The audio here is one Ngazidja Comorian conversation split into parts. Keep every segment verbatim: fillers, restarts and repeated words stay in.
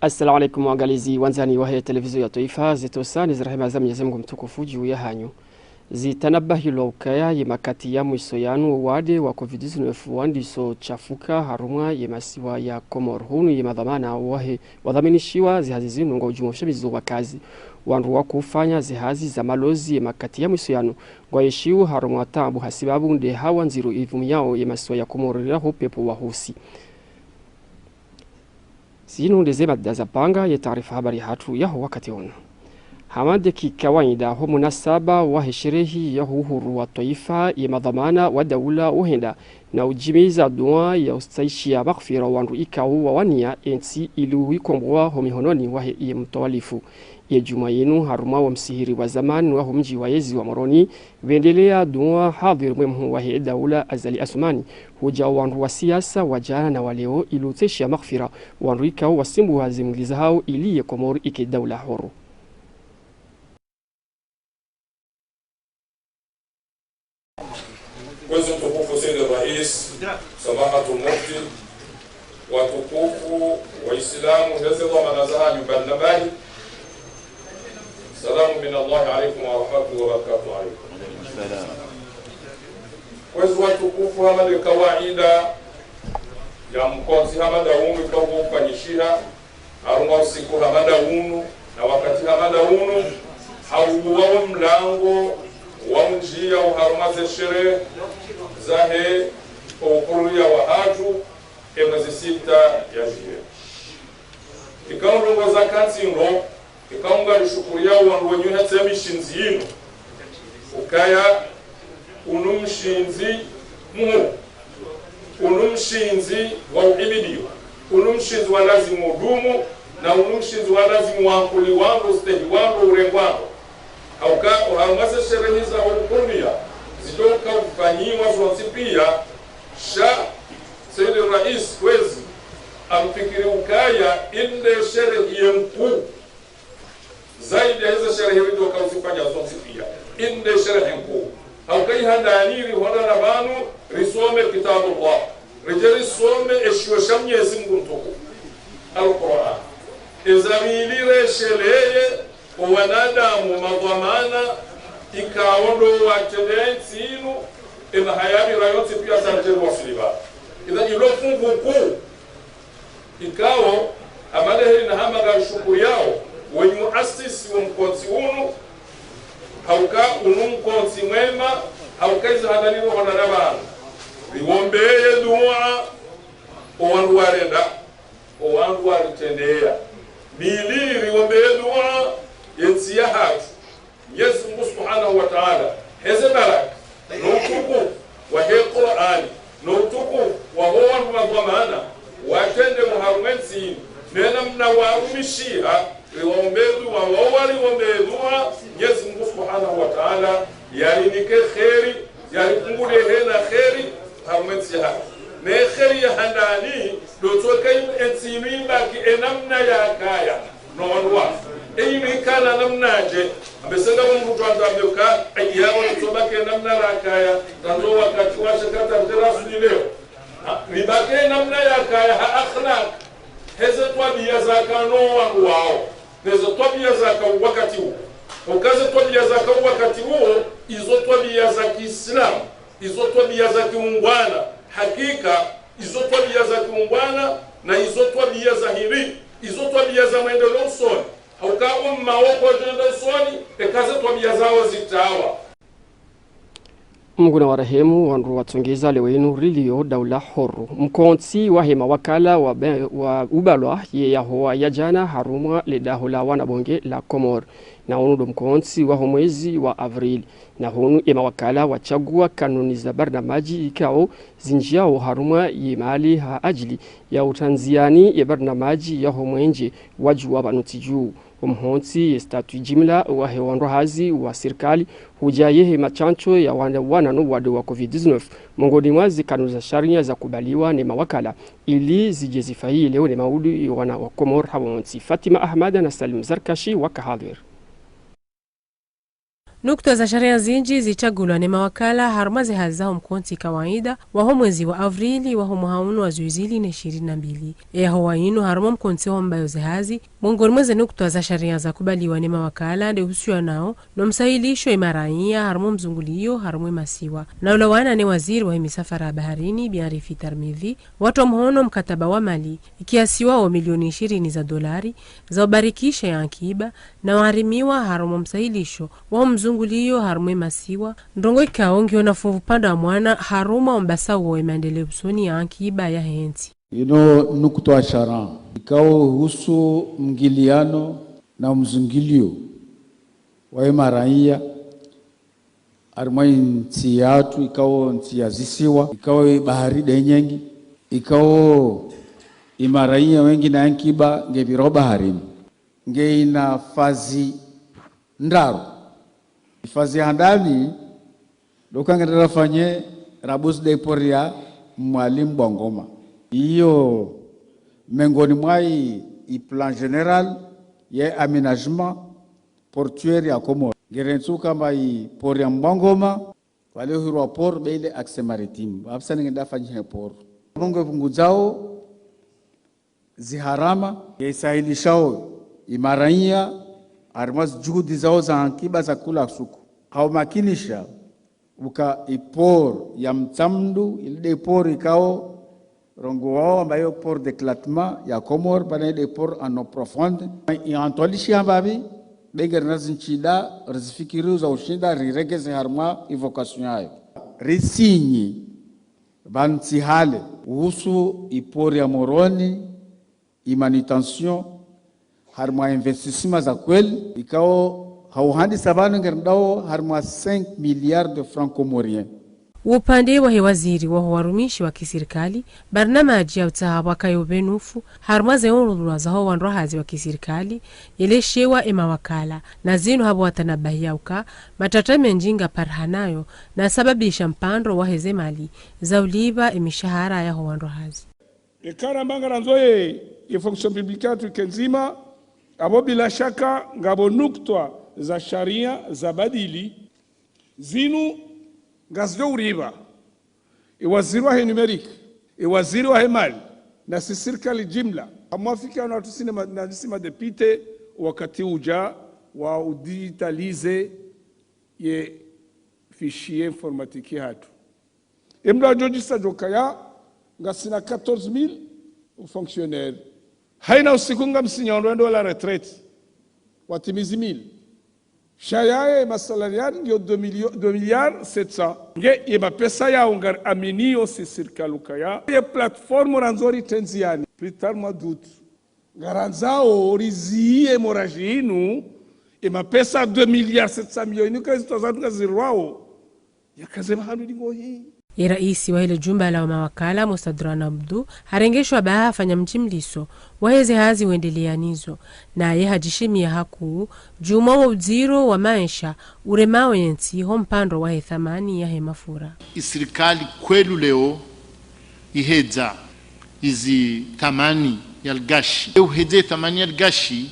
Assalamu alaikum, waangalizi wandzani wahe televizio ya twaifa, zitsosa ne zirehema za Mwenyezi Mungu mtukufu juu yahanyu. Zitanabahilwa ukaya ye makati ya mwiso yanu wo wade wa covid dix-neuf wandiso shafuha harumwa ye masiwa ya Komori. Hunu ye madhwamana wahe wadhaminishiwa zihazi zinu ngwao ujumuisha mizo wakazi. Wandru wakofanya zihazi za malozi ye makati ya mwiso yanu ngwaishiwo harumwa taabu hasibabu nde hawa ndziro ivumiyao ye masiwa ya Komori raho pepo wa husi. Zinu nde ze mada zapanga ye taarifa habari yahatru yaho wakati wunu. Hama nde kikawaida ho munasaba wahe sherehi yaho uhuru wa twaifa ye madhwamana wa daula uhenda na ujimiza dua ya ustahishiya maghfira wandru ikao wawania entsi ili uikomboa ho mihononi wahe ye mtawalifu. Ye djumwa yinu harumwa wo msihiri wa zamani waho mdji wa yezi wa Moroni, pvendelea dua hadhwir mwe mhuu wahe daula Azali Assoumani, hudja wandru wa siasa wa djana na wa leo ili utsahishiya maghfira wandru ikao wasimbuha ze mwili zahao ili ye Komori ike daula huru. Kwezi mtukufu Sayyid Rais, Samahatul Mufti, watukufu Waislamu, heze dhwamana zahanyu mbali na mbali. Salamu min Allahi alaikum wa rahmatullahi wa barakatuh alaikum. Kwezi watukufu, hama nde kawaida ya mkontsi hama nda unu ikao ufanyishiha, harumwa usiku hama nda unu, na wakati hama nda unu, hauwa wo mlango wa unjia uharumwa ze sherehe zahe uhuru wahatru, e mwezi sita ya juillet. Ikao ndrongoo za kantsi ngo, ikao ngarishukuriao wandru wenyi uhetsa ye mishindzi yinu, ukaya unu mshindzi muhuu, unu mshindzi wa uhimidiwa, unu mshindzi wa lazimu udumu, na unu mshindzi wa lazimu wankuliwa ngo, ustehiwa ngo, urengwa ngo. Hauka, oharumwa ze sherehi za uhuru zidjoka ufanyiwa zontsi pia, sha Sayyid Rais kwezi amfikiri ukaya inde sherehi ye nkuu zaidi ya heze sherehi ridjoka uzifanya zontsi pia. Inde sherehi nkuu. Hauka ihandani rihonana pvanu risome Kitabullah. Ridje risome eshiyo sha Mwenyezi Mungu mtukufu, Al-Qur'an. Eza pvili resheleye owanadamu madhwamana ikao ndo watrende entsi inu, emaha yapvira yontsi pia sa ridje riwaswili pvanu. Idha ilo fungu kuu ikao, hama nde heli na hama ngarishukuriao wenyi uasisi wo mkontsi unu, hauka unu mkontsi mwema, hauka izo handani rihonana pvanu. Riwombeye dua owandru warenda, owandru waritrendeya. Pvili riwombeye dua ye ntsi yahatru. Mwenyezi Mungu Subhanahu wa Ta'ala, heze baraka, no utukufu wahe Qur'ani, no utukufu waho wandru madhwamana, watrende oharumwa entsi inu, ne namna warumishiha, riwaombe dua, wao wariombe dua, Mwenyezi Mungu Subhanahu wa Ta'ala yarinike kheri, yaripungulihe na kheri, harumwa entsi yahatru. Ne kheri ya handani, ndo tsoka entsi inu ibaki e namna yakaya. No wandru wa. E inu ikana namnaje? Ambe senga mndru twandza ambe ka, e, yabo nitsobaki e namna rakaya, tangu wakati washe hata ntera sudi leo. Ha, ribaki e namna yakaya ha akhlaq. Heze twabia zakana no wandru wao. Neze twabia zaka wakati uwo. Uka ze twabia zaka wakati uwo, izo twabia za kiislamu, izo twabia za kiungwana. Hakika, izo twabia za kiungwana, na izo twabia za heri, izo twabia za mwendeleo usoni. Hauka umma wo kwadjenda usoni, eka ze twabia zao zitawa. Mungu nawarehemu wandru watsongeza leo inu rilio daula huru. Mkontsi wahe mawakala wa be-, wa ubalwa ye yahowa ya djana harumwa le daho la wanabonge la Komori. Na unu ndo mkontsi waho mwezi wa avril. Na hunu ye mawakala watsagua kanuni za barnamaji ikao zinjiao harumwa ye mali ha ajili ya utranziani ye barnamaji yaho mwenje wa juwa pvanu ntsi juu. Omhontsi ye statut jimla wahe wandru hazi wa sirikali hudja yehe mashantsho ya wana, wana no wade wa covid dix-neuf, mongoni mwa ze kanuni za sharia zakubaliwa ne mawakala, ili zidje zifayi leo ne maudu ye wana wa Komori hawontsi. Fatima Ahmada na Salim Zarkashi waka hadhwir. Nukutwa za sharia zinji zitsungulwa ne mawakala harumwa ze hazi zaho mkontsi kawaida waho mwezi wa avrili waho mwaha unu wa zihwi zili ne shirini na mbili. Eyaho wa inu harumwa mkontsi waho mbayo ze hazi, mwongoni mwa ze nukutwa za sharia zakubaliwa ne mawakala nde uhusianao no msahilisho ye maraiya harumwa mzunguliyo harumwa ye masiwa. Na ulawana ne waziri wahe misafara ya baharini, Bianrifi Tarmidhi, watria mhono mkataba wa mali ikiasiwao milioni ishirini za dolari za ubarikisha ye ankiba na waharimiwa harumwa msahilisho waho mzunguliyo harumwa ye masiwa, ndrongoo ikao ngiyo na funvu pvandza mwana harumwa ombasa wo ye maendeleo usoni ya ankiba yahe ntsi. Inu nukutwa sharia ikao uhusu mngiliano na mzunguliyo wahe maraiya harumwa ye ntsi yatru, ikao ntsi ya zisiwa, ikao ye bahari nde nyengi, ikao ye maraiya wengi na ye ankiba ngepvirao baharini. Nge ina fazi ndraru. Ifazi ya handani, ndo uka ngarendao rafanye rabuzi nde port ya Mwali Mbwangoma. Iyo mengoni mwa ye, ye plan général ya aménagement portuaire ya Komori. Ngarentsi uka amba ye port ya Mbwangoma, pvale uhirwa port be ile accès maritime. Apvasa ningenda fanyihe port. Mungu pvungudzao ze gharama, nge isahilishao ye maraiya harumwa ze juhudi zao za ankiba za kula suku. Haumakinisha uka ye port ya Mtsamdu, ile nde port ikao rongowao amba yo port d'éclatement ya Komori, pvanu nde port en eau profonde. Ye antwalishi amba pvi, be ngarina ze ntsida rizifikiri za ushinda riregeze harumwa ye vocation yayo. Risinyi pvanu tsi hale uhusu ye port ya Moroni, ye manutention, harumwa investissement za kweli, ikao hauhandisa pvanu ngarendao harumwa cinq milliards de francs comoriens. Upande wahe waziri waho warumishi wa kisirikali, barnamaji ya utsaha pvwakaye upvenufu harumwa ze urulwa zaho wandru hazi wa kisirikali, yeleshewa ye mawakala, na zinu hapvo watanabahi ya uka matata menji ngaparihanayo na sababisha mpandro wahe ze mali za ulipva ye mishahara yaho wandru hazi. Eka ramba ngarandzo ye, ye fonction publique yatru ike ndzima, apvo bila shaka ngapvo nukutwa za sharia zabadili, zinu ngazidjo uripva ye waziri wahe numérique, ye waziri wahe mali, na si sirikali jimla, ha mwafikiano watru si ne ma-, na si madepite, wakati uja wa udigitalize ye fichier informatique hatru. Ye mdru adjodjisa djo kaya, ngasina quatorze mille fonctionnaires. Haina usiku ngamsinyao wandru wende la retraite, watimizi mille. Sha yaye masalariés ngiyo deux millions, deux milliards sept cents. Nge ye mapesa yao ngari aminiyo si sirikali ukaya ye plateforme randzo ritrendziani, plus tard mois d'août. Ngarandzao riziye moraji inu, ye mapesa deux milliards sept cents millions inu, ka zitwa zatru ngazirwao, yakaze mahandru lingo hii. Ye raisi wahe le jumba la mawakala, Musa Duran Abdu, harenge shwabaha hafanya mjimliso wahe ze hazi wendelea nizo, naye hadjishimiya hakuu djumwa wo udziro wa maesha uremao ye ntsi ho mpandro wahe thamani yahe mafura. Ye sirikali kweli leo ihedza izi thamani ya ligashi. Ye uhedza ye thamani ya ligashi,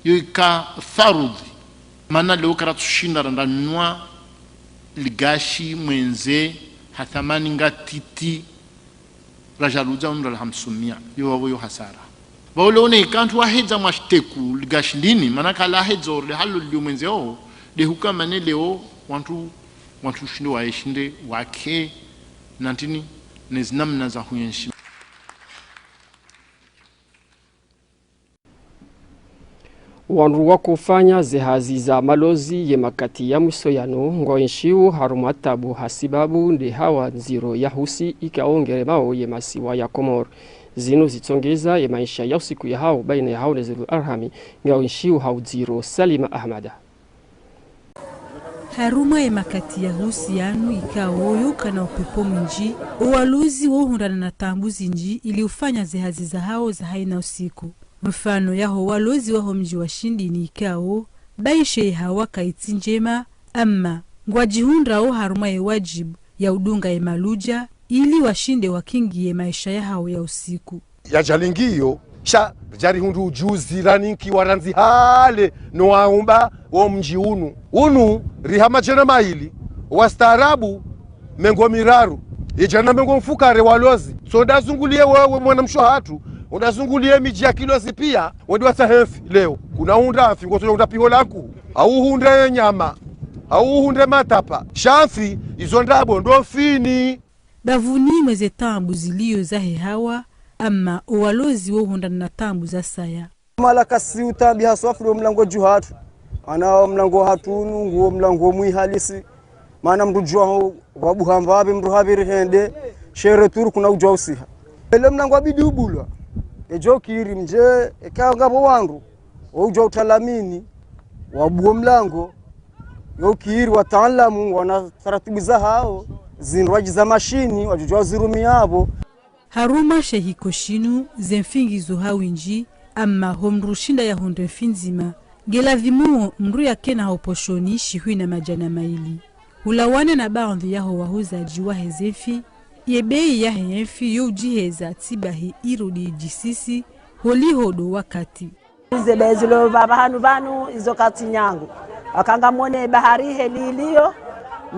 yo ika farudhi. Mana leo karatsushinda randra nunua ligashi mwendze ha thamani ngatiti, radja ludza unu ralaha msumia. Yo wapvo yo hasara. Pvao leo ne ika wandru wahedza mwa shiteku ligashi lini, mana kala ahedza ori le halo lio mwendze oho, de huka mana leo wandru, wandru shinde waeshinde wake, na ntrini, ne zinamna za huenshi. Wandru wakofanya ze hazi za malozi ye makati ya mwiso yanu ngwaenshio harumwa tabu hasibabu nde hawa ndziro ya husi ikao ngeremao ye masiwa ya Komori. Zinu zitsongeza ye maesha ya usiku yahao baina yahao ne zilul arhami, ngwaenshio ha udziro. Salima Ahmada. Harumwa ye makati ya husi yanu ikao yo kana upepvo mwinji, owalozi wohundrana na tabu zinji ili ufanya ze hazi zahao za haina usiku. Mfano yaho walozi waho mji wa Shindini ikao, baishe ye hawa kaitsi njema, amma ngwadjihundrao harumwa ye wajibu ya udunga ye maluja ili washinde wakingiye maesha yahao ya usiku. Yadjalingiyo Sha ridja rihundru ujuzi raninki warandzi hale no waumba wo mdji unu. Unu riha madjana mayili, wastaarabu mengo miraru, ye djana mengo mfukare walozi. So ndazunguliye wewe mwanamshe hatru, undazunguliye midji ya kilozi piya, wende watsahe mfi leo. Kuna hundra mfi, ngotsono hundra piho lanku. Hau hundre nyama, hau hundre matapa. Sha mfi, izo ndrabo ndo mfini. Bavuni mwe ze taabu ziliyo zahe hawa, ama owalozi wo hundra na taabu za saya. Mala kasi utabi haswa filo mlango dju hatru. Mana mlango hatru unu, nguwo mlango mwi halisi. Mana mndru djuwa ho, wabuha mvapvi mndru hapviri hende, shere turu kuna udjuwa usiha. Ele mlango wabidi ubulwa. Edjo kiri mdje, eka ngapvo wandru, wo udjuwa utalamini, wabuwo mlango, yo kiri wataalamu, wana taratibu za hawo, zindrwadji za mashini, wadjudjuwa zirumiya pvo. Harumwa she hiko shinu, ze mfingizo ha windji, ama ho mndru shinda yahundre mfi ndzima, ngeladhimu mndru yakena ho poshoni shihwi na madjana mayili. Hulawana na baadhwi yaho wahuzadji wahe ze mfi, ye beyi yahe ye mfi yo udjiheza tsibahi irudi idjisisi, holiho ndo wakati. Ize beyi zilo pvapva hanu pvanu, izo katsi nyangu. Wakanga mwone bahari heli iliyo,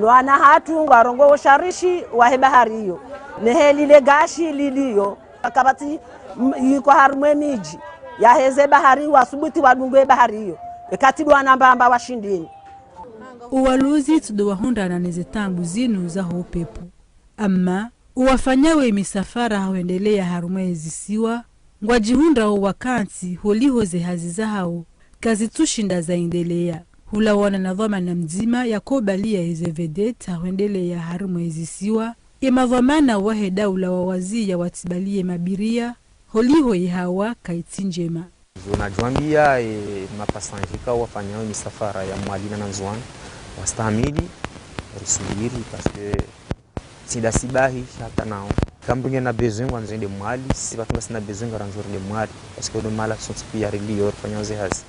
no wana hatru ngwarongowo usharishi wahe bahari iyo. Ne heli le gashi liliyo, kapvatsi, m-, yiko harumwa ye midji yaheze bahari, wasubuti wadunge bahari iyo. Ekati ndo wana mbamba washindini. Owalozi tsi ndo wahundrana ne ze taabu zinu zaho upepvo. Ama, owafanyao ye misafara ha hwendeleya harumwa ye zisiwa, ngwadjihundrao wakantsi holiho ze hazi zahawo kazitsushinda zaendeleya. Hulawana na dhwamana mdzima ya kobaliya ye ze vedette ha hwendeleya harumwa ye zisiwa, ye madhwamana wahe daula wawaziya watsibaliye mabiriya, holiho ye hawa kayitsi ndjema. Zo nadjwambiya, e, mapasandji ka wafanyao misafara ya Mwali na Ndzuwani, wastahamili, risubiri, parce que tsi nda sibahi hata nao. Eka mndru ngena besoin ngwandzo yende Mwali, si pvatsu ngasina besoin ngarandzo rende Mwali, parce que ndo mahala sontsi piya riliyo rifanyao ze hazi.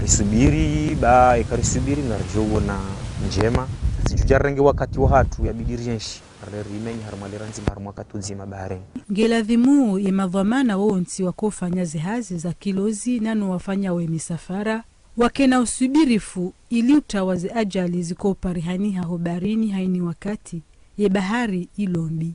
Risubiri, ba, eka risubiri, ngaridjo wona ndjema. Zidjudja renge wakati wahatru yabidi rienshi. Rere rimenye harumwa lera ndzima harumwa wakati udzima baharini. Ngeladhimu ye madhwamana wontsi wakofanya ze hazi za kilozi nano wafanyao ye misafara, wakena usubirifu ili utawa ze ajali zikoparihaniha ho baharini hayina wakati, ye bahari ilo mbi.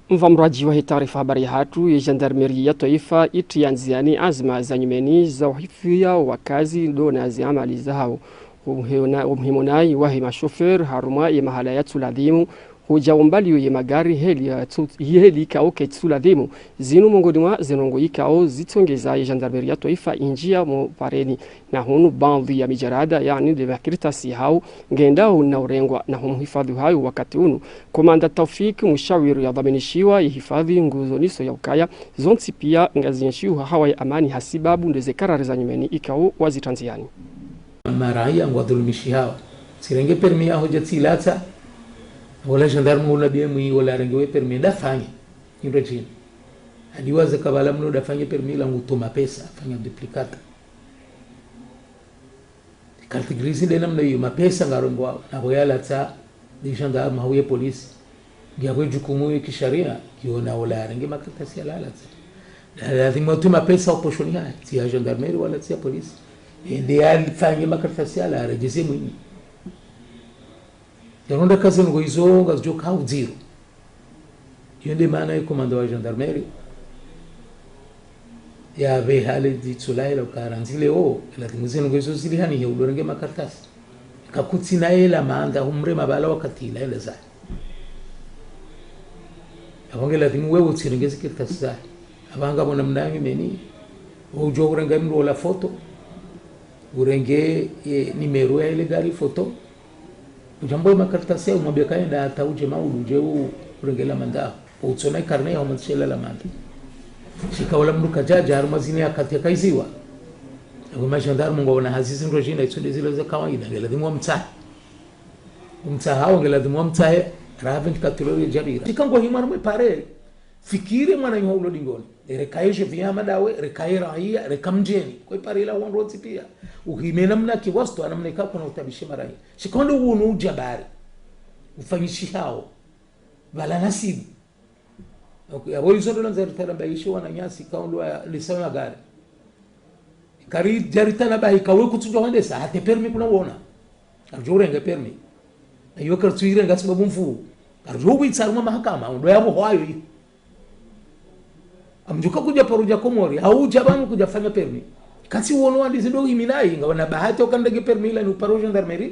Mvamrwadji wahe taarifa habari yahatru, ye gendarmerie ya twaifa itriya ndziani azma za nyumeni za uhifadhwi ya wakazi ndo na ze amali zahawo. Umhimona-, umhimonai wahe mashoferi harumwa ye mahala yatsuladhimu, hudja umbali ye magari heli yatsu-, heli ikao kayitsuladhimu. Zinu mongoni mwa ze ndrongoo ikao zitsongeza ye gendarmerie ya twaifa indjiya mo pareni. Na hunu baadhwi ya mijarada, yaani nde makartasi hawo, ngendao na urengwa na ho muhifadhwi hayo wakati unu. Komanda Taufik Mshawiri yadhwaminishiwa ye hifadhwi nguzo niso ya ukaya, zontsi piya ngazienshio ha hawa ya amani hasibabu nde ze karari za nyumeni ikao wazitriya ndziani. Maraya ngwadhulumishihao. Tsirenge permis yaho dja tsilatsa, wola gendarme wola B M I wola arengewe permis ndafanye. Indro djini. Hadi waze kabala mno ndafanye permis la ngutowa mapesa, fanya duplicata. Carte grise nde namna iyo, mapesa ngarengwao, na pvo yalatsa, nde gendarme hau ye polisi. Ngiya pvo jukumu ye kisharia, ngiyo na wola arenge makartasi yalalatsa. Na lazimu utowe mapesa ho poshoni hahe, tsi ya gendarmerie wala tsi ya polisi. Ende yafanye makartasi yala, yaredjeze mwinyi. Yaronda kazi ngo izo ngazidjo ka udziro. Iyo nde maana ye komanda wa gendarmerie yapve hale ditso lahe la ukarandzile o, ladhimu ze ndrongoo izo zilihanihe udo renge makartasi. Eka kutsina yela manda humre mabala wakati ila yela zahe. Yapvo ngeladhimu wewe utsirenge ze kartasi zahe. Apvanga pvo namna ya nyumeni, udjo urenga mndru wola foto, urenge, e, numéro ya ile gari foto, udjambo ye makartasi ya umwambie kayenda hata udje maulu udje u-, urenge la manda. Utsona ye carnet ya umantshe la manda. Shika wola mndru kadjadja harumwa zini ya kati ya kaiziwa. Apvo ma gendarme ngwaona hazi zindro djina itso nde zile za kawaida, ngeladhimu wamtsahe. Umtsaha wo ngeladhimu wamtsahe, raha vingt-quatre heures yadjapvira. Shika ngohimwa harumwa ye pare. Fikiri mwananyaho ulo dingoni. Reka ye djevi ya madawe, reka ye raiya, reka mdjeni. Ko ye pare la wandru wontsi piya. Uhime namna ki wasto, namna ika kuna utabishi maraya. Shika ndo unu ujabari. Ufanyishihao. Pvala nasibu. Ok, abo izo ndo nandza ritanabahishe wananyasi kaundwa lisema magari. Karidja ritanabahi kawe kutsudja wendesa, hata permis kuna wona. Karidjo urenge permis. Na iyo karitsu irenga sababu mvu. Karidjo witsa harumwa mahakama, ndo yabo hwayo iyo. Amdjuka kudja paro dja Komori, haudja pvanu kudja fanya permis. Katsi wono wandizi ndo iminayi, ngawana bahati ukandege permis ila ni uparo gendarmerie.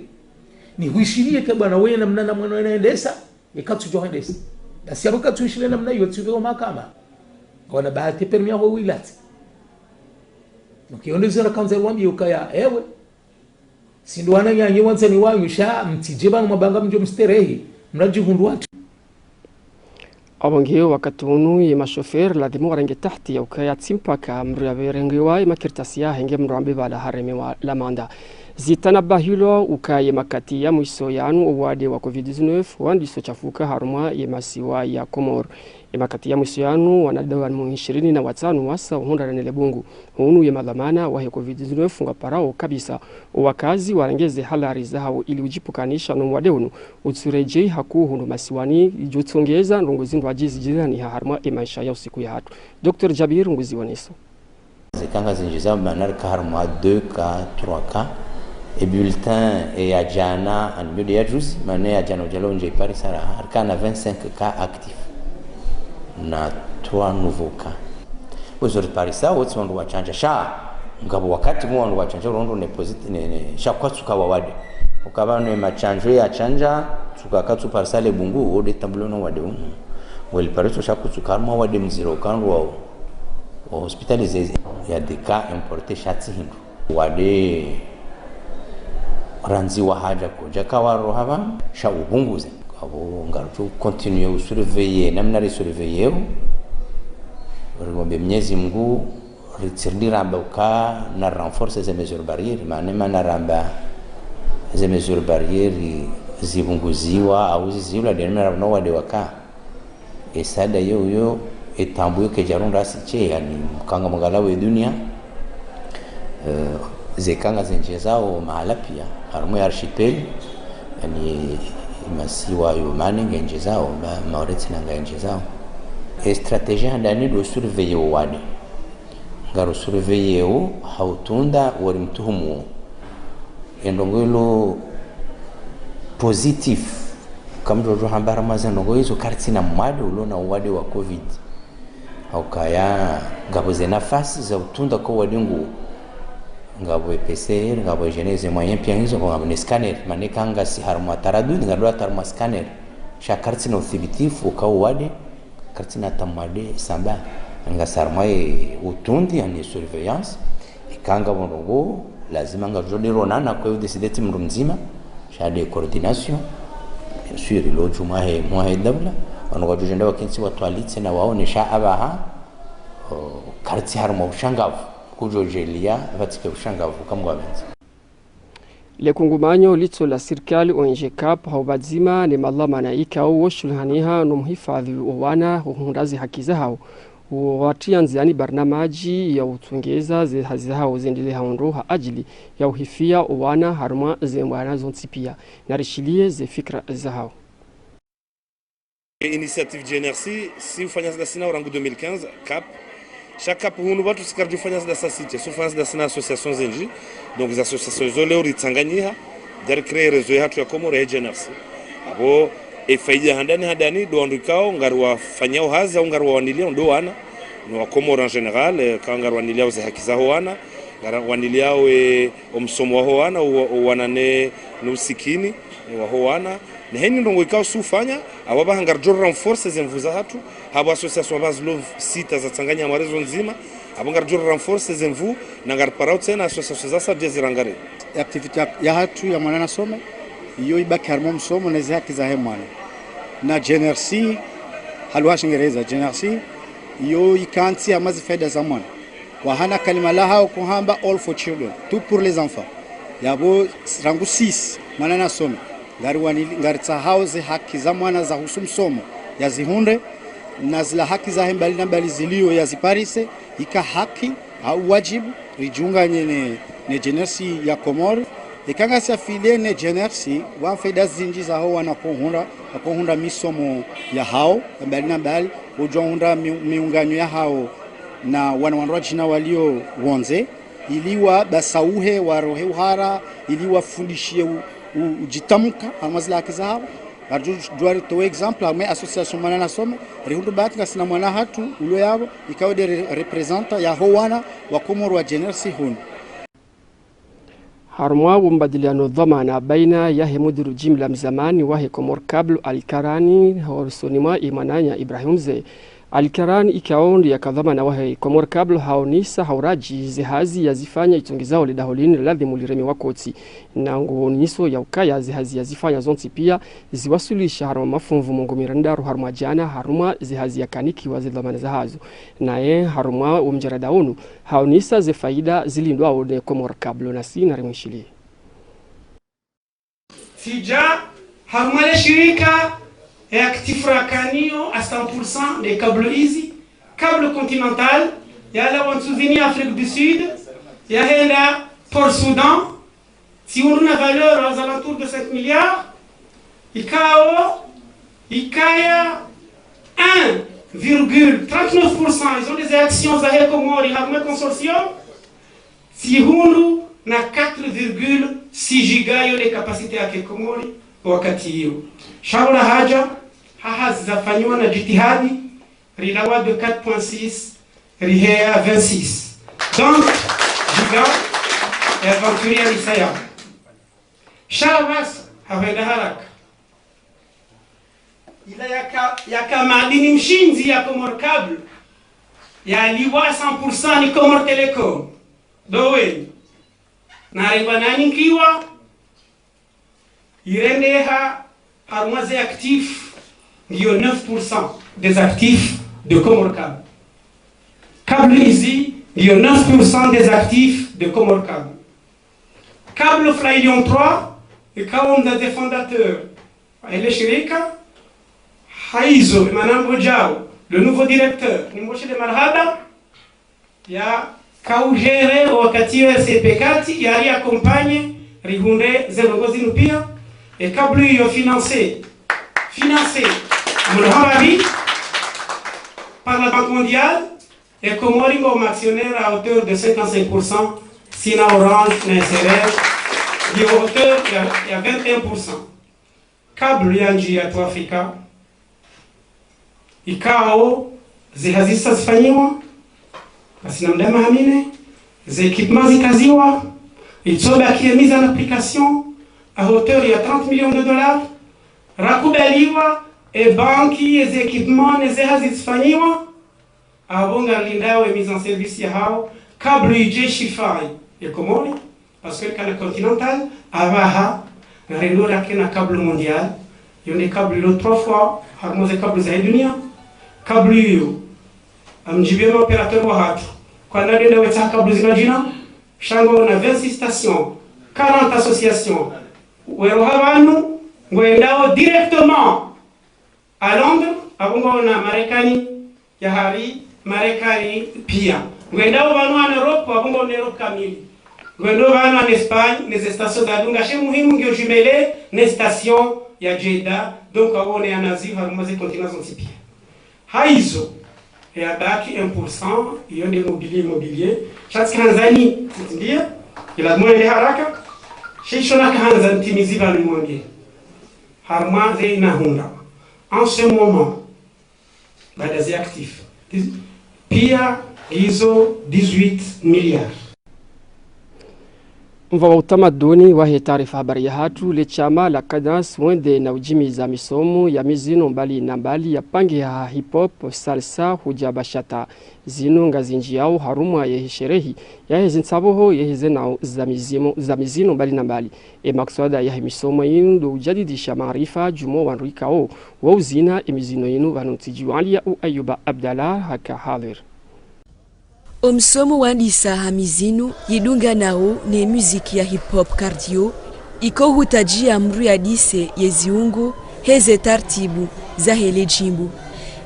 Ni huishiliye ke bwana wena mnana mwana wena endesa. Eka tsudjo hendesa. Basi abo katsuishile namna iyo tsuve wa mahakama. Wana bahati permis yaho wilatsi. Donc, iyo ndo zera kandza wambi ukaya, ewe. Sindru wananyanyi wandzani wanyu sha, mtsidje pvanu mabanga mdjo msterehi. Mradji hundru watu. Abo ngiyo wakati unu ye mashoferi ladhimu warenge tahadhari ya ukaya tsi mpaka mdru yapverengiwa ye makaratasi yahe nge mdru ambe pvala haremewa lamanda. Zitanabahilwa ukaya ye makati ya mwiso yanu owade wa covid dix-neuf wandiso shafuka harumwa ye masiwa ya Komori. Ye makati ya mwiso yanu wanadamu ishirini na watsanu wasa uhundrana ne le bungu. Hunu ye madhwamana wahe covid dix-neuf ngwaparao kabisa. Owakazi warenge ze hadhari zahawo ili udjipvukanisha no mwade unu utsuredjei hakuu hunu masiwani, idjo tsongeza ndrongoo zindji zidjirani ha harumwa ye maesha ya usiku yahatru. Docteur Jabir, nguzi woneso. Zikanga zindji za mana rika harumwa deux cas, trois cas. E bulletin e ya djana, ani miudu ya juzi, mana ya djana udja leo ndje iparisa ra, rika na vingt-cinq cas actifs. Na trois nouveaux cas. Wezo riparisa, wotsi wandru watsandja. Sha, ngapvo wakati mwa wandru watsandja, urondo ne posit-, ne, ne, sha kwatsuka wawade. Ukapva ne matsandjo ya tsandja, tsuka katsuparisa le bungu, wode tambulo no wade unu. Weli pariso sha kutsuka harumwa wade mdziro, ukandru wa, wa hospitalisé, ya des cas importés sha tsi hindru. Wade randzi wahadja kodja kawaroha pvanu, sha upunguze. Abo ngaritso continuer usurveiller, namna risurveiller o. Rimombe Mnyezi Mungu, ritsirindi ramba uka na renforcer ze mesures barrières, mana mana ramba ze mesures barrières zipunguziwa, au ziziwula, de namna ramba no wade waka. Esada yo, yo, etambu yo kedjarunda sitse, yani, mkanga mangala we dunia, eh, zekanga zendje zao mahala pia, harumwa ye archipel, yani, masiwa yo mane ngendje zao, ba, Mauritius nanga endje zao. E stratégie handani ndo surveiller owade. Ngaro surveiller o, ha utunda wari mtuhumu o. Endrongoo ilo positif. Kamdrodro hamba harumwa ze ndrongoo izo karitsina mwade ulo na uwade wa covid. Haukaya ngapvo ze nafasi za utunda ko wade ngu. Ngapvo e P C R, ngapvo e genèse moyen pia hizo, ngapvo ne scanner. Mana kanga si harumwa taradudi, ngado harumwa scanner. Sha karitsina uthibitifu uka uwade. Karitsina tamwade samba, ngasi harumwa ye utundi, yani surveillance, ikanga pvo ndrongoo, lazima ngarudjo ronana, kwe udécider tsi mdru mdzima, sha de coordination, bien sûr, ilo dju mwahe, mwahe daula, wanu kwadjo djenda wakentsi watwalitse na waone sha apvaha, o, karitsi harumwa ushangavu, kudjo djelia, pvatsike ushangavu, kamgwapvendze. Le kungumanyo litso la sirikali O N G CAP ha upvadzima ne madhwamana ikao woshuhulihaniha no muhifadhwi wo wana uhundra ze haki zahao, wo watria ndziani barnamaji ya utsongeza ze hazi zahao zendeleha ondro ha ajili ya uhifadhwi wo wana harumwa ze mbwana zontsi pia. Narishilie ze fikira zahao. Initiative G N R C, si ufanya zida sina rangu deux mille quinze, CAP. Sha CAP hunu pvatsu si karidjofanya zida sa sitse, si ufanya zida sina association zindji. Donc, za association zo leo ritsanganyiha, dari créer réseau yahatru ya Komori ya G N R C. Abo, e faida handani handani, ndo wandru ikao, ngariwafanyao hazi, au ngariwawaniliao, ndo wana, no wa Komori en général, eh, ka ngariwaniliao ze haki zaho wana, ngariwaniliao, eh, omsomo waho wana, o, o wana ne, no usikini, eh, waho wana, na heni ndrongoo ikao si ufanya, apvo apvaha ngaridjo renforcer ze nvu zahatru, hapvo association apvaha zilo sita zatsanganya mwa réseau ndzima, apvo ngaridjo renforcer ze nvu, na ngariparao tsena association zasaya zirangare. Activité ya, yahatru ya mwana nasome, iyo ibaki harumwa msomo ne ze haki zahe mwana. Na G N R C, ha lugha ya Shingereza, G N R C, iyo ikantsi ya mazi faida za mwana. Wahana kalima lahao kuhamba all for children, tout pour les enfants. Yapvo rangu sisi, mwana nasome. Ngariwani-, ngaritsahao ze haki za mwana zahusu msomo, yazihundre, na zila haki zahe mbali na mbali zilio yaziparise, ika haki, au wajibu, ridjunganye ne, ne G N R C ya Komori, Eka ngasi affilié ne G N R C, wa faida zindji zaho wana wakohundra, wakohundra misomo yahao, mbali na mbali, udjo hundra mi-, miunganyo yahao na wana wandru wadjina walio wondze, ili wabasauhe, warohe uhara, ili wafundishiye u-, u-, udjitamka, harumwa zila haki zahao. Ngaridjo djuwa ritowe exemple, harumwa association Mwana Nasome, rihundru bahati ngasina mwana hatru, ulo yapvo, ikao nde re-, représentant yaho wana wa Komori wa G N R C hunu. Harumwa wo mbadiliano dhwamana baina yahe mudiru jimla mzamani wahe Comores Câbles Ali Karani, horisoni mwa ye mwananya Ibrahim Mze. Ali Karani ikao nde yaka dhwamana wahe Comores Câbles haonesa ha uradji ze hazi yazifanya, itrongezao le daho linu ladhimu liremewa kotsi. Na nguoneso ya ukaya ze hazi yazifanya zontsi pia ziwaswilisha harumwa mafumvu mengo mirandaru harumwa djana, harumwa ze hazi yakanikiwa ze dhwamana zahazo. Naye harumwa wo mjarada unu, haonesa ze faida zilindwao ne Comores Câbles, nasi narimwishiliye. Tsidja harumwa le shirika, e actif rakanayo à cent pour cent nde Câbles Easy, Câbles Continental, yalawa ntsuzini Afrique du Sud, yahenda Port Soudan, tsihundru na valeur aux alentours de cinq milliards, ikao, ikaya un virgule trente-neuf pour cent, ils ont des actions zahe Comores, harumwa consortium, tsihundru na quatre virgule six giga yo nde capacité yahe Comores, wakati iyo. Sha ula hadja, ha hazi zafanyiwa na jitihadi, rilawa de quatre point six, riheya vingt-six. Donc, giga, e aventure ya misaya. Sha basi, hahwenda haraka. Ila yaka, yaka madini mshindzi ya Comores Câbles, yaliwa cent pour cent ni Comores Telecom. Ndo weni. Narengwa nanikiwa, irendeha harumwa ze actifs, ngiyo neuf pour cent des actifs de Comores Câbles. Câbles Easy, ngiyo neuf pour cent des actifs de Comores Câbles. Câbles Fly Lyon trois, ikao nda des fondateurs, ele shirika, haizo, Emmanuel Mbodjao, le nouveau directeur, nimwishiliye marahaba, yaka ugéré wakati yo S P kati, yari accompagné, rihundre ze ndrongoo zinu pia, e Câbles iyo financé, financé, mlo hamabi, par la Banque mondiale, e Comores ngo actionnaire à hauteur de cinquante-cinq pour cent, sina Orange, na S R L, de hauteur ya, ya vingt et un pour cent. Câbles yandji ya tu Afrika, ikao, ze hazi zisa zifanyiwa, ngasina mda maha mine, ze équipements zikaziwa, itsobakiye mise en application, à hauteur ya trente millions de dollars, rakubaliwa, e banki, e ze équipements, ne ze hazi zifanyiwa, apvo ngalindao e mise en service yahao, Câbles idje ishifai e Comores, parce que kana Continental, apvaha, ngarendo rakena Câbles Mondial, yo nde câble lo trois fois, harumwa ze câbles za dunia, Câbles iyo, amdjibiye ma opérateurs wahatru, kwana denda wetsa câbles zina djina, sha ngwao na vingt-six stations, quarante associations, weroha pvanu, ngwendao directement à Londres, apvo ngwao na Marekani, yahari Marekani pia. Ngwendao pvanu en Europe, apvo ngwao na Europe kamili. Ngwendao pvanu en Espagne, ne ze stations zadunga, she muhimu ngiyo jumelé ne station ya Jeddah, donc apvo ne anazi harumwa ze continents zontsi pia. Haizo, e yabaki un pour cent, iyo nde mobilier, immobilier, sha tsi handzani, ndiye, ila mwende haraka, she isho naka handza ntimizi pvanu mwonge. Harumwa ze inahundra. En ce moment, baada ze actifs, pia ngizo dix-huit milliards. Mva wa utamaduni wahe taarifa habari yahatru, le shama la Cadence wende na udjimiza misomo ya mizino mbali na mbali yapangiha ha hip-hop, salsa, hudja bachata. Zinu ngazindjiyao harumwa yehe sherehi yahe zintsabuho yehe zenao za mizimo, za mizino mbali na mbali. E makswada yahe misomo yinu ndo ujadidisha maarifa djuu mwa wandru ikao wauzina e mizino yinu. Pvanu ntsidjiwaliya u Ayuba Abdallah haka hadhir. O msomo wandisa ha mizino yidunganao ne muziki ya hip-hop cardio, iko hutadjia mdru yadise ye ziungo he ze tartibu zahe le djimbo.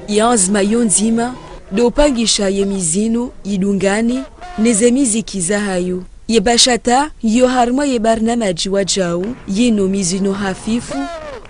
Ye anzma yo ndzima ndo upangisha ye mizino yidungane ne ze miziki zahayo. Ye bachata yo harumwa ye barnamaji wajau yinu mizino hafifu,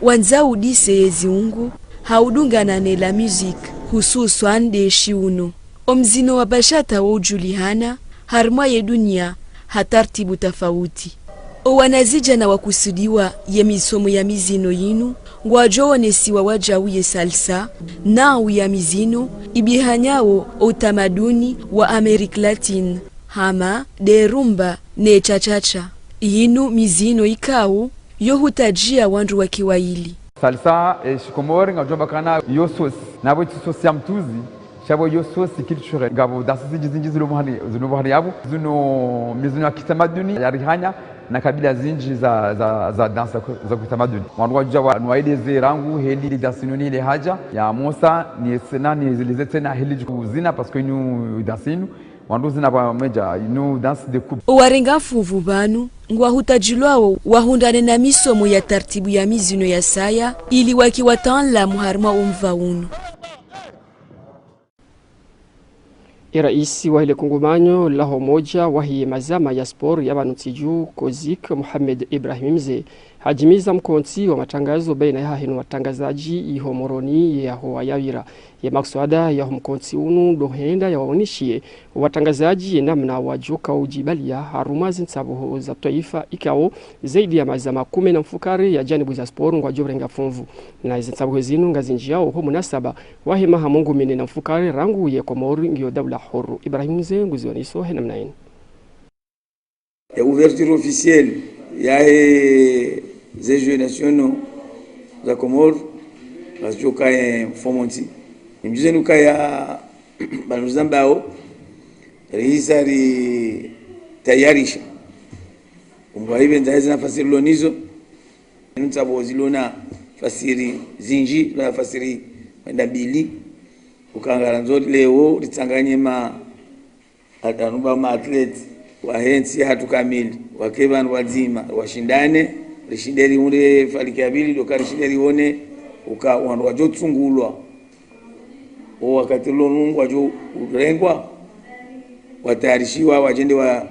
wandzao udise ye ziungo, ha udungana ne la musique, hususwan nde shiuno. O mzino wa bachata wo ujulihana harumwa ye dunia ha tartibu tafauti. O wanazijana wakusudiwa ye misomo ya mizino yinu, ngwajo wonesiwa wajau ye salsa, nau ya mizino ibihanyao o utamaduni wa Amérique Latine, hama nde rumba ne cha-cha-cha. Yinu mizino ikao yo hutajia wandru wake waili. Salsa, e, shikomori, ngajua bakana yo sosi. Na bwe tsi sosi ya mtruzi, sha bwe yo sosi culturelle. Ngapvo dansi zinji zinji zilo muhani, zilo muhani yapvo. Zinu mizino ya kitamaduni, ya rihanya, na kabila zinji za, za, za dansi za ku-, za kitamaduni. Wandru wajua wa, nwaide ze rangu, heli dansi nuni ile haja, ya mosa, ni tsena, ni zile ze tsena, heli jikuzina, parce que inu dansi inu, wandru zina pvwamoja, inu dansi de couple. Owarenga fuvu pvanu, ngwahutajilwao wahundrane na misomo ya tartibu ya mizino ya saya, ili wake wataanlamu harumwa o mva unu. E raisi wahe le kungumanyo laho umoja wahe mazama ya sport ya pvanu ntsi juu, COSIC, Mohamed Ibrahim Mze, hajimiza mkontsi wa matrangazo baina yahahe no watrangazaji iho Moroni yaho wayawira. Ye makswada yaho mkontsi unu ndo hwenda yawaoneshiye watrangazaji ye namna wajoka ujibalia harumwa ze ntsabuho za twaifa ikao zaidi ya mazama kume na mfukare ya janibu za sport ngwajo urenga funvu. Na ze ntsabuho zinu ngazinjiao ho munasaba wahe maha mengo mine na mfukare rangu ye Komori ngiyo daula huru. Ibrahim Mze nguziwaniso he namna inu. Ya ouverture officielle yahe ze Jeux nationaux za Comores, ngazijoka ye mfumontsi. Nimjuzeni ukaya pvanu zambao, rihisa ritayarisha. Umgwa ibe ndzahe zina fasiri lonizo, inu ntsabuho zilo na fasiri zinji, na fasiri hwenda mbili, ukangara ndzo leo, ritsanganye ma Ata nuba ma athlètes wahe ntsi yahatru kamili, wake pvanu wadzima, washindane, rishinde rihundre faliki ya pvili, ndo ka rishinde rione, uka wandru wajo tsungulwa. O wakati lo nungu wajo urengwa, watayarishiwa, wajende wa,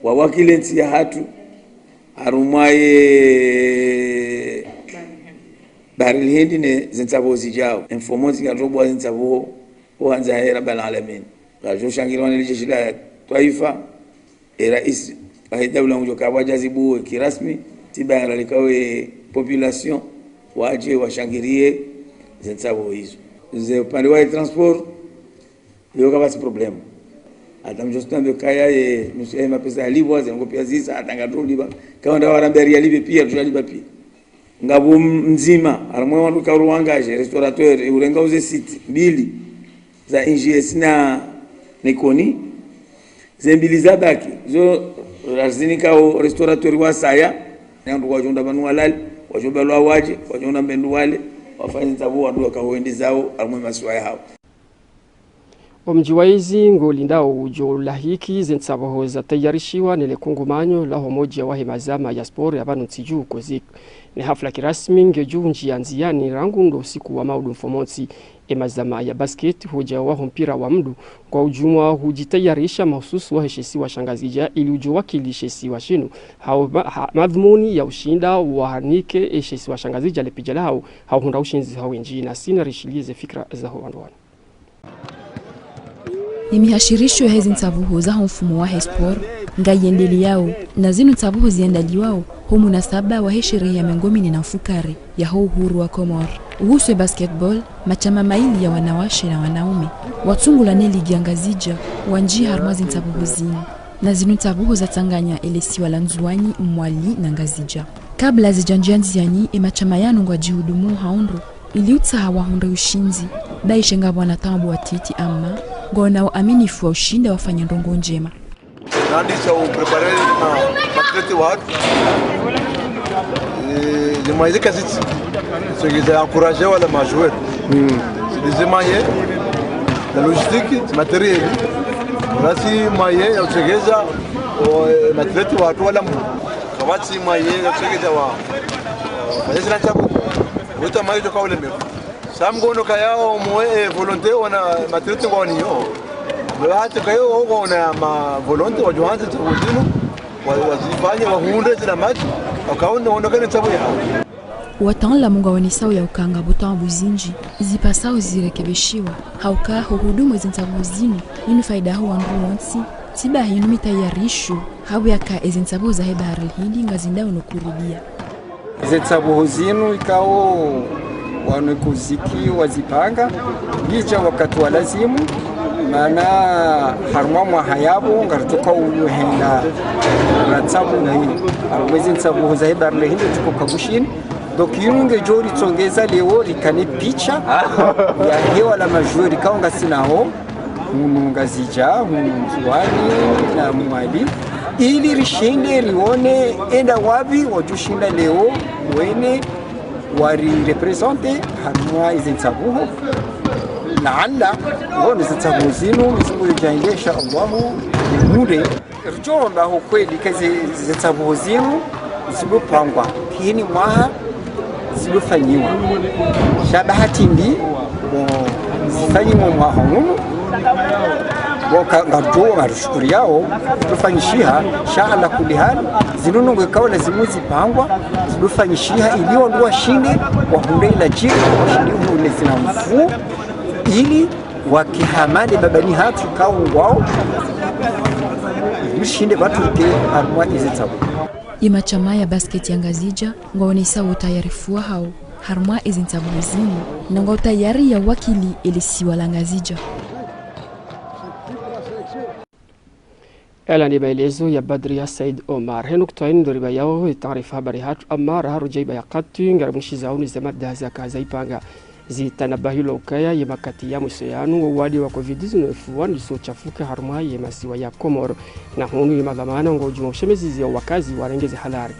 wawakile ntsi yahatru, harumwa ye Bahari Hindi ne ze ntsabuho zijao. Mfumontsi ngarobua ze ntsabuho, ohandza he Rabbal Alamin. Ngajo shangiriwa ne lijeshi la twaifa, e raisi wahe daula ngujo kabwa jazibu kirasmi, tiba ya lalika we population, waje washangirie ze ntsabuho izo. Ze upande wa transport, yo kapvatsi problème. Ata mjo stambe kaya ye, nusu ya mapesa yalipvwa, ze ngo pia zisa, ata ngatoliba. Kawa nda warambia rialibe pia, tushaliba pia. Ngapvo m-, mdzima, harimwa wandru kauru wangaje, restaurateur, urenga uze site mbili za I G S na Nekoni, ze mbili zabaki, zo razinika o restaurateur wasaya, ne wandru wajo unda pvanu walali, wajo balwa waje, wajo unda mbendru wale, wafanye ntsabuho wandru waka wende zao, harimwa masiwa yahao. Omdji wa Ezi ngolindao ujo lahiki ze ntsabuho zatayarishiwa ne le kungumanyo laho umoja wahe mazama ya sport ya pvanu ntsi juu, COSIC. Ne hafla kirasmi ngejo unjia ndziani rangu ndo usiku wa maudu mfumontsi. E mazama ya basket, hoja waho mpira wa mndru, kwa ujumwa hujitayarisha mahususu wahe she isiwa sha Ngazidja ili ujo wakili she isiwa shinu. Hao ma-, ha-, madhumuni ya ushinda wahanike e she isiwa sha Ngazidja le pidja lahao, hau hundra ushindzi ha wendji. Na sina rishilize fikra zaho wandru wanu. Ye mihashirisho yahe ze ntsabuho zaho mfumo wahe sport ngayendeleao, na zinu ntsabuho ziandaliwao ho munasaba wahe sherehe ya mengo mine na mfukare yaho uhuru wa Komori. Uhusu e basketball, mashama maili ya wanawashe na wanaume watsungulwa ne ligi ya Ngazidja, wanjia harumwa ze ntsabuho zinu. Na zinu ntsabuho zatsanganya e le isiwa la Ndzuwani, Mwali na Ngazidja. Kabla zija njia ndziani, e mashama yanu ngwajihudumuo ha undru ili utsaha wahundre ushindzi, baishe ngapvo wana taabu watiti, ama ngwaona uaminifu wa ushinda wafanye ndrongoo ndjema. Nandisa uprepare ma, ma athlètes wahatru. Eh, ze moyens zika zitsi. Sokeza encourager wala ma joueurs. Mm. C'est des moyens, la logistique, matériel. Basi moyens ya usokeza, o, eh, ma athlètes wahatru wala mu. Kapvatsi moyens ya usokeza wa, wa, wa, wetu amayo joka ulemevu. Sa mngono kayao mwe, eh, volonté wana ma athlètes ngwaniyo. Bahati kayo woko na ma volonté wadjo handza ntsapvuho zinu, wa-, wazifanye, wahundre zila madji, wakaone, waonekane ntsapvuho yawo. Wataanlamu ngwaonesao ya ukaya ngapvo taabu zindji zipasao zirekebeshiwa, ha uka ho hudumu ezi ntsapvuho zinu, yinu faida ho wandru wontsi, tsi bahi yinu mitayarisho, hau yaka ezi ntsapvuho zahe Bahari l'Hindi ngazindao no kuribia. Ezi ntsapvuho zinu ikao wanu COSIC wazipanga, zidja wakati wa lazimu, mana harumwa mwaha yapvo ngaritsoka uhenda na ntsapvuho, harumwa ezi ntsapvuho zahe Bahari l'Hindi tuko kabushini. Donc yinu ngedjo ritsongeza leo rikane picha yahe wala ma joueurs ikao ngasi nawo hunu Ngazidja, hunu Ndzuwani na Mwali, ili rishinde rione enda wapvi wadjoshinda leo wende wari représenter harumwa ezi ntsapvuho. Laala, wone ezi ntsapvuho zinu, ezi ntsapvuho zinu, insha Allahu, mure. Ridjo omba ho kweli ka ezi, ezi ntsapvuho zinu zidjopangwa, kihini mwaha zidjofanyiwa. Sha bahati mbi, bo, zifanyiwa mwaha unu. Bo ka, ngaridjo, ngarishukuriyao, zidjofanyishiha, sha ala kulli hali, zinu ndrongoo ikao lazimu zipangwa, zidjofanyishiha, ili wandru washinde, wahundre ila djiri, washinde wahundre zila nvuu, ili wake hama nde babani hatru ikao ngwao, ili rishinde pvatruke harumwa ezi ntsapvuho. Ye mashama ya basket ya Ngazidja, ngwaonesao utayarifu wahao harumwa ezi ntsapvuho zinu, na ngwao tayari ya wakili ele siwa la Ngazidja. Yala ni maelezo ya Badria Said Omar. He nukta yinu ndo ribayao ye taarifa habari hatru, amma raha rudjaiba ya wakati, ngarimwishiza hunu ze mada zaka zayipanga. Zitanabahilwa ukaya ye makati ya mwiso yanu, wo wade wa covid dix-neuf wandisa ushafuka harumwa ye masiwa ya Komori. Na hunu ye madhwamana ngwadjuma ushemezeza wakazi warenge ze hadhari.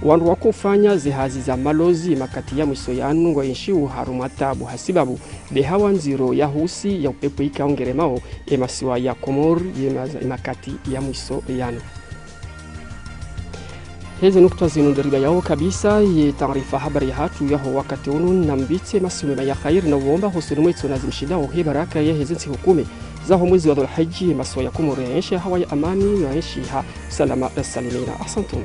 Wandru wakofanya ze hazi za malozi ye makati ya mwiso yanu ngwaenshio harumwa taabu hasibabu behawa ndziro ya husi ya upepvo ikao ngeremao ye masiwa ya Komori ye ma-, ye makati ya mwiso yanu. Heze nukta zinu ndo ribayao kabisa ye taarifa habari yahatru yaho wakati unu, namvitse masihu mema ya kheri na uomba hosoni mwetso na zimshindao he baraka ya heze ntsihu kume zaho mwezi wa Dhulhijja, ye masiwa ya Komori yaenshi hawa ya amani, yaenshi ha salama salimina. Ahsantum.